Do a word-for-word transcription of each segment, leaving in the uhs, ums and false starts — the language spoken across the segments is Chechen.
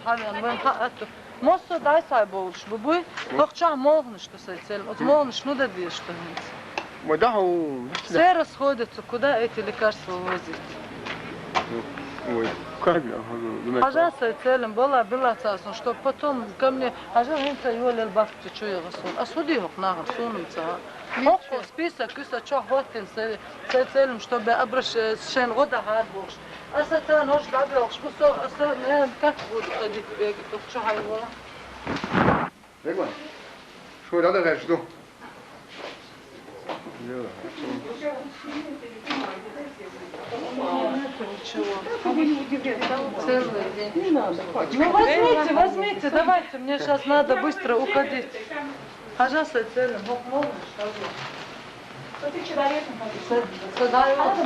Хьавен, вайн хьаъ атта. Массо дӀай сай болуш бу буй, хӀокху чохь молханаш ду сайн цӀеллан. Оцу молханаш ну дан дезаш ду хӀинца. Ма дахьа ву. Все расходятся, куда эти лекарства возить? Ой, как я хожу? Хьажа сайн цӀеллан, бала, била царна, чтоб потом ко мне, хьажа хӀинца йолал баккхича чу яха суна. Ас хӀу дийхьу нахана, суна ца. ХӀокху список куьйса чохь хӀоттина сайн, сайн цӀеллан, чтобы обращ-, шайн гӀо дахьара бохуш. Аса царна ош дӀабоьлхуш бу со, аса, наверное, как буду ходить, бегать, вот чё хьайвала. Бегман, шу дӀадахьаш ду. Целый день. Ну, возьмите, возьмите, давайте, мне сейчас надо быстро уходить. Хьажа сайн цӀеллан, хӀокху молханаш хьажа. Со, со дай вот.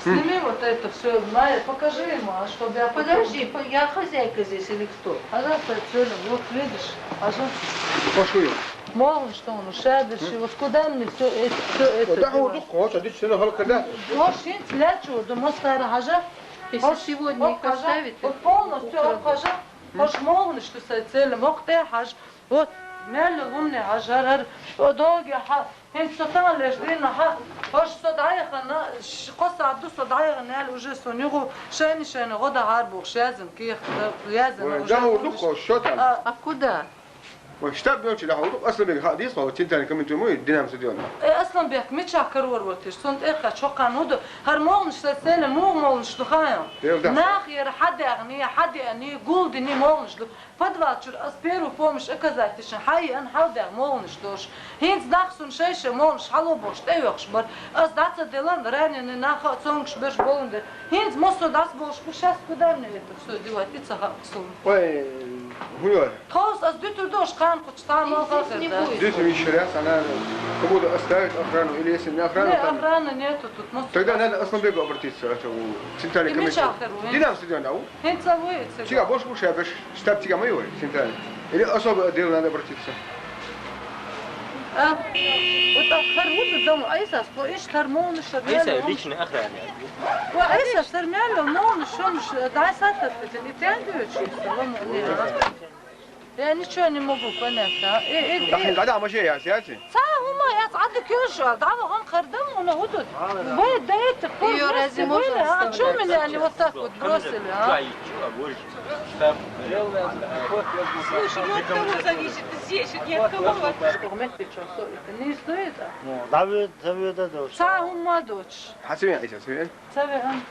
Сними вот это все, Майя, покажи ему, а, чтобы я потом... Подожди, по- я хозяйка здесь или кто? Хьажа сайн цӀеллан, вот видишь, хьажа. Пошли. Молханаш ду хьуна, шаберш, вот куда мне все это, все это? Да, девать? Хьуна ду, хочешь, иди сюда, халка, да. Хьуна хӀинца лечу ду, массара хьажа. Если хӀуна, сегодня хӀуна их хьажа, оставить, вот полностью утром. ХӀуна хьажа, хӀуна молханаш ду сайн цӀеллан, хӀокху тӀе хьажа. Вот, мел йолу хӀумане хьажа, хӀара, хӀара, о, доге хьа, хӀинца со тахана леш дийна хьа, хӀорш со дӀаяхана, ш-, кхо сахьт ду со дӀаяхана, аьлла, уже сон юху шайна-шайна гӀо дахьара бохуш, яздина кехат, яздина уже. Ой, дахьа ву ду кхо, шо там? А куда? Ой, штаб йолчу дахьа ву ду, Асланбек хьа дийца, вот центральный комитет муй, Динамо стадион. Э, Асланбек, мичахь карор ватиш, цунна тӀекхаьчча хӀокхарна хӀу ду, хӀара молханаш сайн цӀеллан, муха молханаш ду хаьий? Нах яра хьадеъний, хьадеъний, гулдиний молханаш ду. Подвал чуьра ас первую помощь оказать дича, хьайеана хьалдеъна молханаш долуш. ХӀинца нах суна шай-шай молханаш хьало бохуш тӀеоьхуш бара. Ас дӀа ца делла, раненый нах а цомгуш берш болун дара. ХӀинца массо дӀасаболуш бу, сейчас куда мне это всё девать, и ца хаьа суна. Ой, хӀун йора? Тховса ас дуьтур ду аша кхана кхучу цхьа а молха а хир дац. Дуьтур йиш яц, она кому-то оставит охрану, или если не охрану, не, там охраны нету тут, массо. Тогда надо Асланбеку обратиться, это, в центральный комитет. Мичахь хир ву? Динамо стадион, да, ву? ХӀинца вуй цига. Цига бош бу шаберш, штаб цига ма ю вай, центральный? Или особый отдел надо обратиться? А? Вот так хар ву ду дам, айса, что иш хар молханаш шар. Айса, мел личный охрана. Ва айса, шар мел молханаш шумаш, дай сатат, это не тяндуешь, что вам не, а? Я ничего не могу понять, а? Э, э, э. Дахьа гада машина яц, яц? Цхьа хӀума яц, Ӏадда куьйгаш а, дӀа вахана хардам, уна хӀу ду. Бай, да это, её разве можно оставлять? А чё меня они вот так вот бросили, а? Слушай, ну от кого зависит? Здесь же ни от кого вообще. Не стоит, а? Ну, да вы, да вы, да, да. Цхьа хӀума доцуш. Хьан ца веана, Ӏийса, ца веана? Ца веана.